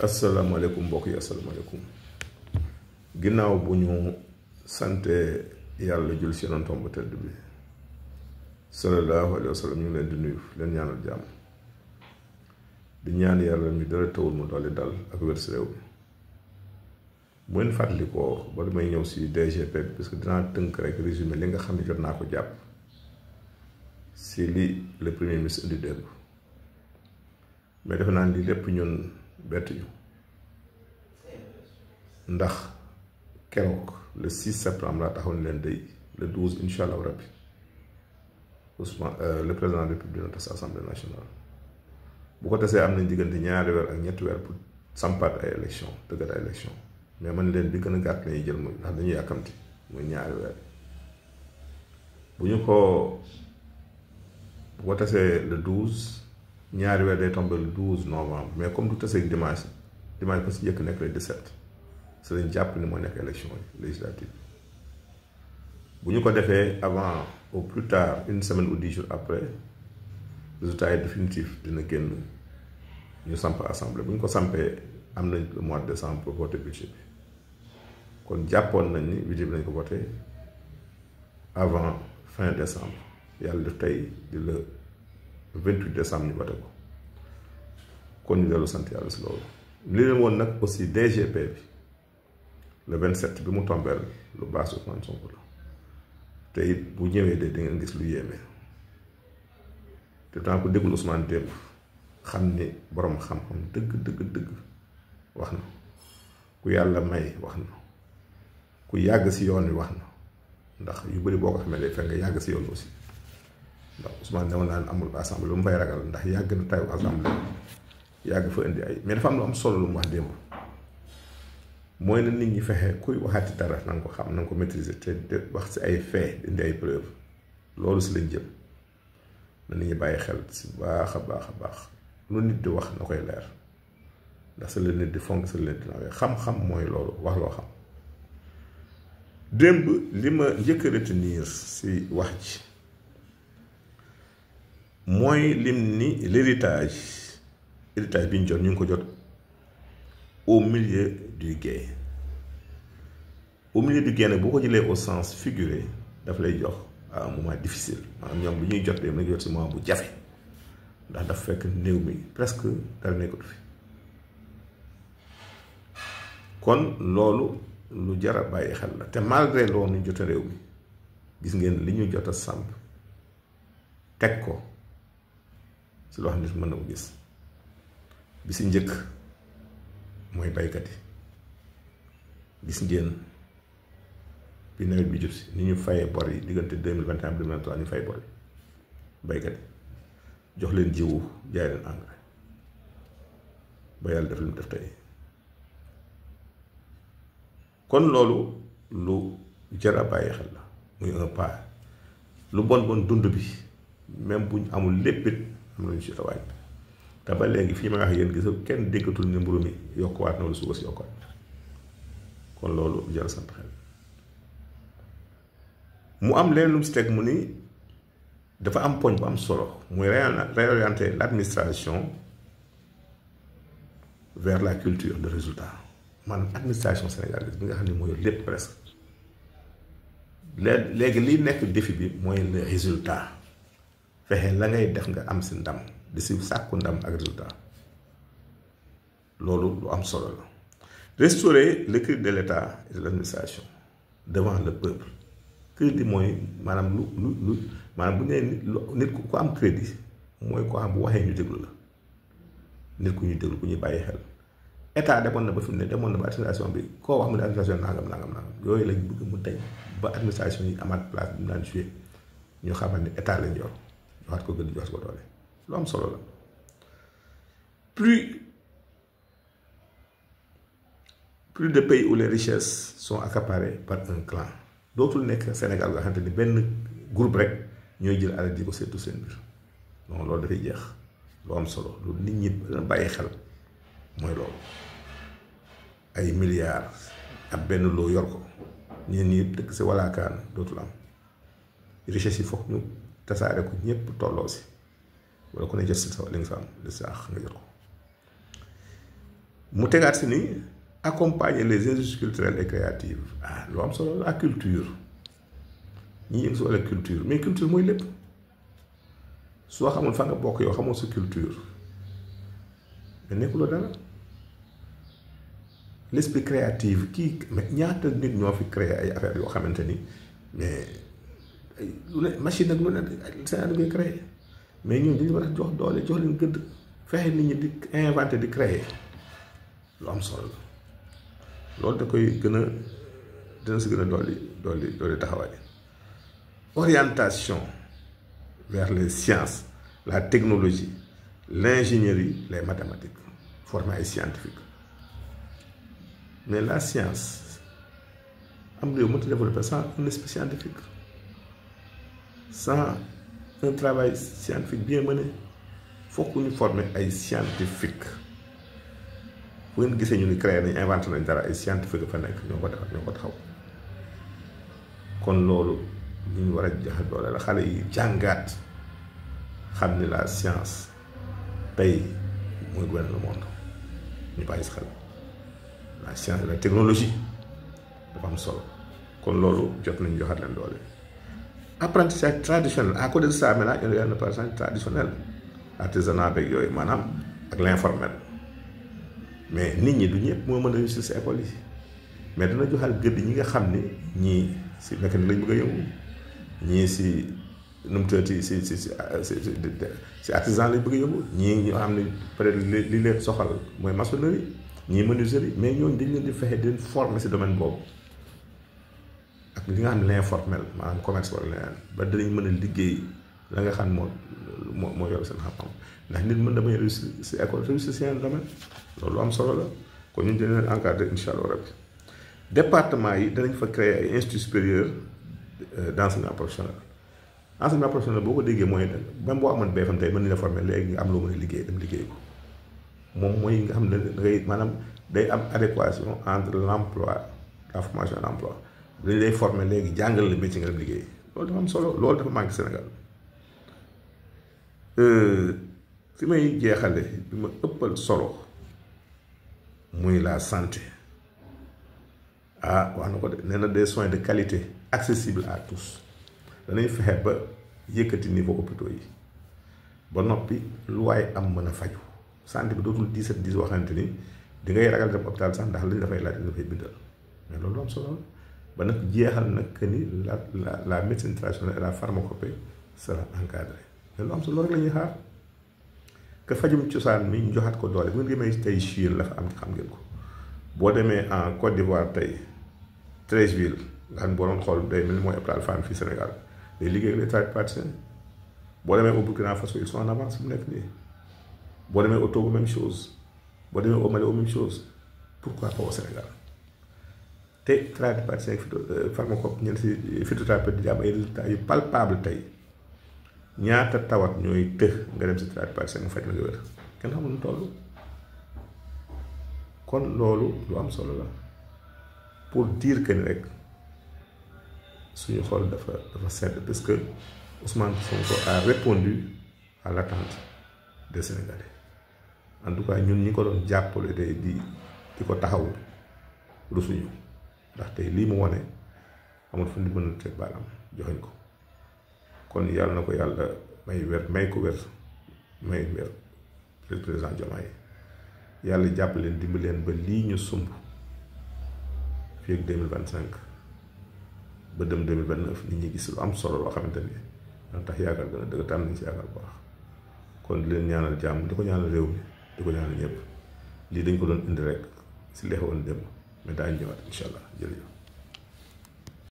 asalaamaaleykum mbokk yi asalaamaaleykum ginnaaw bu ñu sante yàlla jul si yonentam bu tedd bi sallallahu alayhi wa sallam ñu ngi leen di nuyu leen ñaanal jàmm di ñaan yàlla mi dara tawul mu dolli dal ak wér si réew mi bu ngeen fàttalikoo ba damay ñëw si DGP bi parce que dinaa tënk rek résumé li nga xam ne jot naa ko jàpp si li le premier ministre indi démb mais defe naa ni lépp ñun bett ñu ndax keroog le 6 septembre laa taxaw ni leen day le 12 incha allah rabbi Ousmane le président de la République dina tas assemblée nationale bu ko tasee am nañ diggante ñaari weer ak ñetti weer pour sampaat ay élection tëggat ay élection mais man leen bi gën a gàtt lañuy jël mooy ndax dañuy yàkkamti muy ñaari weer bu ko tasee le 12 ñaari weer day tombé le 12 novembre mais comme du tasee dimanche ba si njëkk nekk le 17 si lañ jàpp ni mooy nekk élection yi législative bu ñu ko defee avant au plus tard une semaine ou 10 jours après résultat yi définitif dina génn ñu samp assemblée bu ñu ko sampee am nañ le mois de décembre pour voter budget bi kon jàppoon nañ ni budget bi nañ ko voté avant fin décembre yàlla def tey di le 28 décembre ñu voté ko kon ñu dellu sant yàlla si loolu li leen woon nag aussi DGP bi le 27 bi mu tombeel lu baax Ousmane Sonko la te it bu ñëwee de di ngeen gis lu yéeme te tant que déglu Ousmane démb xam ni borom xam-xam dëgg wax na ku yàlla may wax na ku yàgg si yoon wi wax na ndax yu bëri boo ko xamee day fekk nga yàgg si yoon aussi ndax Ousmane ne woon naa amul assemblée lu mu fay ragal ndax yàgg na tayu assemblée yàgg fa indi ay mais dafa am lu am solo lu mu wax démb mooy na nit ñi fexe kuy waxaati dara na nga ko xam na nga ko maîtriser te wax si ay fait indi ay preuve loolu si lañ jëm na nit ñi bàyyi xel si baax a baax lu nit di wax na koy leer ndax sa la nit di fonk sa la nit di nawee xam-xam mooy loolu wax loo xam démb li ma njëkk a retenir si wax ji mooy lim ni l'héritage bi ñu jot ñu ngi ko jot au milieu du gué nag boo ko jëlee au sens figuré daf lay jox à un moment difficile maanaam ñoom bu ñuy jot de nañ jot si moment bu jafe ndax daf fekk néew mi presque dara nekkatu fi kon loolu lu jar a bàyyi xel la te malgré loolu ñu jot a réew mi gis ngeen li ñu jot a samp teg ko si loo xam ne mën na ko gis bi si njëkk mooy baykat yi gis ngeen bi nawet bi jub si ni ñu fayee bor yi diggante 2021 2023 ñu fay bor yi baykat yi jox leen jiwu jaay leen engrais ba yàlla def li mu def tey kon loolu lu jar a bàyyi xel la muy un pas lu bon dund bi même buñ amul léppit am nañu si tawaay te ba léegi fii ma nga wax yéen gis kenn déggatul ne mburu mi yokkuwaat na lu suba si yokkuwaat kon loolu jar a sant xel mu am leen lu mu si teg mu ni dafa am poñ bu am solo muy réorienter l'administration vers la culture de résultat man administration sénégalaise bi nga xam ne mooy lépp presque léegi liy nekk défi bi mooy le résultat fexe la ngay def nga am si ndam di si sàkku ndam ak résultat loolu lu am solo la restaurer le crédit de l'État et de l'administration devant le peuple crédit mooy maanaam lu maanaam bu nee nit ku am crédit mooy ko am bu waxee ñu déglu la nit ku ñu déglu ku ñuy bàyyi xel état demoon na ba fi mu ne demoon na ba administration bi koo wax mu ne administration nangam yooyu lañ bëgg mu dañ ba administration yi amaat place bi mu daan joué ñu xamal ni état lañ yor joxaat ko gën jox ko doole lu am solo la plus de pays où les richesses sont accaparées par un clan dootul nekk Sénégal nga xamante ni benn groupe rek ñooy jël alal di ko seetu seen biir donc loolu dafay jeex lu am solo lu nit ñi bàyyi xel mooy loolu ay milliards ak benn loo yor ko ñeen ñi dëkk si walaakaan dootul am richesse yi foog ñu tasaare ko ñëpp tolloo si wala ku ne jot si sa li nga fa am li saax nga jot ko mu tegaat si ni accompagner les industries culturelles et créatives lu am solo la culture ñi yëngu si wàllu culture mais culture mooy lépp soo xamul fa nga bokk yow xamoo sa culture mais nekkuloo dara l'esprit créatif kii mais ñaata nit ñoo fi créé ay affaires yoo xamante ni mais lu ne machine ak lu ne Sénégal koy créé mais ñun dañu war a jox doole jox leen gëdd fexe nit ñi di inventé di créer lu am solo la loolu da koy gën a dina si gën a dolli taxawaay orientation vers les sciences la technologie l'ingénierie les mathématiques former ay scientifique mais la science am réew mënta développer sans un esprit scientifique sans un travail scientifique bien mené fokk ñu former ay scientifique bu ngeen gisee ñu ni créé nañ inventé nañ dara ay scientifique fa nekk ñoo ko defar ñoo ko taxaw kon loolu ñu war a joxe doole la xale yi jàngaat xam ni la science tey mooy gouverner le monde ñu bàyyi si xel la science et la technologie dafa am solo kon loolu jot nañ joxaat leen doole apprentissage traditionnel à côté de ça maintenant il y a un apprentissage traditionnel artisanat beeg yooyu maanaam ak l'informel mais nit ñi du ñëpp moo mën a réussir si école yi mais dina joxal gëdd ñi nga xam ni ñii si mécanique lañ bëgg a yëngu ñii si nu mu tëddee si artisan lañ bëgg a yëngu ñii ñu xam ne peut-être li leen soxal mooy maçonnerie ñii menuiserie mais ñooñu dañ leen di fexe di leen former si domaine boobu ak li nga xam ne l'informel maanaam commerce wala leneen ba dinañ mën a liggéey la nga xam moo yor seen xam-xam ndax nit mën na bañ a réussir si école réussir si yeneen domaine loolu am solo la kon ñu dinañ leen encadrer incha allah rabbi département yi danañ fa créer ay instituts supérieurs d'enseignement professionnel enseignement professionnel boo ko déggee mooy même boo amoon BFM tey mën nañ la former léegi nga am loo mën a liggéey dem liggéey ko moom mooy nga xam ne dangay maanaam day am adéquation entre l'emploi la formation et l'emploi dañ lay former léegi jàngal la métier nga dem liggéey loolu dafa am solo loolu dafa manqué Sénégal fi may jeexale bi ma ëppal solo muy la santé wax na ko de nee na des soins de qualité accessibles à tous danañ fexe ba yëkkati niveau hôpitaux yi ba noppi lu waaye am mën a faju santé bi dootul 17 waxante ni di ngay ragal dem hôpital sax ndax liñ dafay laaj li dafay bindal mais loolu am solo ba nag jeexal nag que ni la médecine traditionnelle et la pharmacopée sera encadrée mais lu am solo rek la ñuy xaar que fajum cosaan mi ñu joxaat ko doole bu ngeen demee tey Chine la fa am xam ngeen ko boo demee en Côte d'Ivoire tey Treichville nga xam ne boo doon xool day mel ni mooy hôpital Fann fii Sénégal day liggéey ak les tradipraticiens boo demee au Burkina Faso ils sont en avance mu nekk nii boo demee au Togo même chose boo demee au Mali même chose pourquoi pas au Sénégal te tradipraticiens ak pharmacopée ñeent si phytothérapie di am ay résultats yu palpable tey ñaata tawat ñooy tëx nga dem si tradipraticien mu faj la nga wér kenn xamul nu toll kon loolu lu am solo la pour dire que ni rek suñu xol dafa sedd parce que Ousmane Sonko a répondu à l'attente des Sénégalais en tout cas ñun ñi ko doon jàppale tey di ko taxaw rusuñu ndax tey lii mu wane amul fu ñu mën a teg baaraam joxeñ ko kon yàlla na ko yàlla may ko wér may wér président Diomaye yàlla jàpp leen dimbali leen ba lii ñu sumb fii ak 2025 ba dem 2029 nit ñi gis lu am solo loo xamante ni dana tax yaakaar gën a dëgg tànn nañ si yaakaar bu baax kon di leen ñaanal jàmm di ko ñaanal réew mi di ko ñaanal ñëpp lii dañ ko doon indi rek si leexoon dem mais daañu ñëwaat incha allah jërëjëf.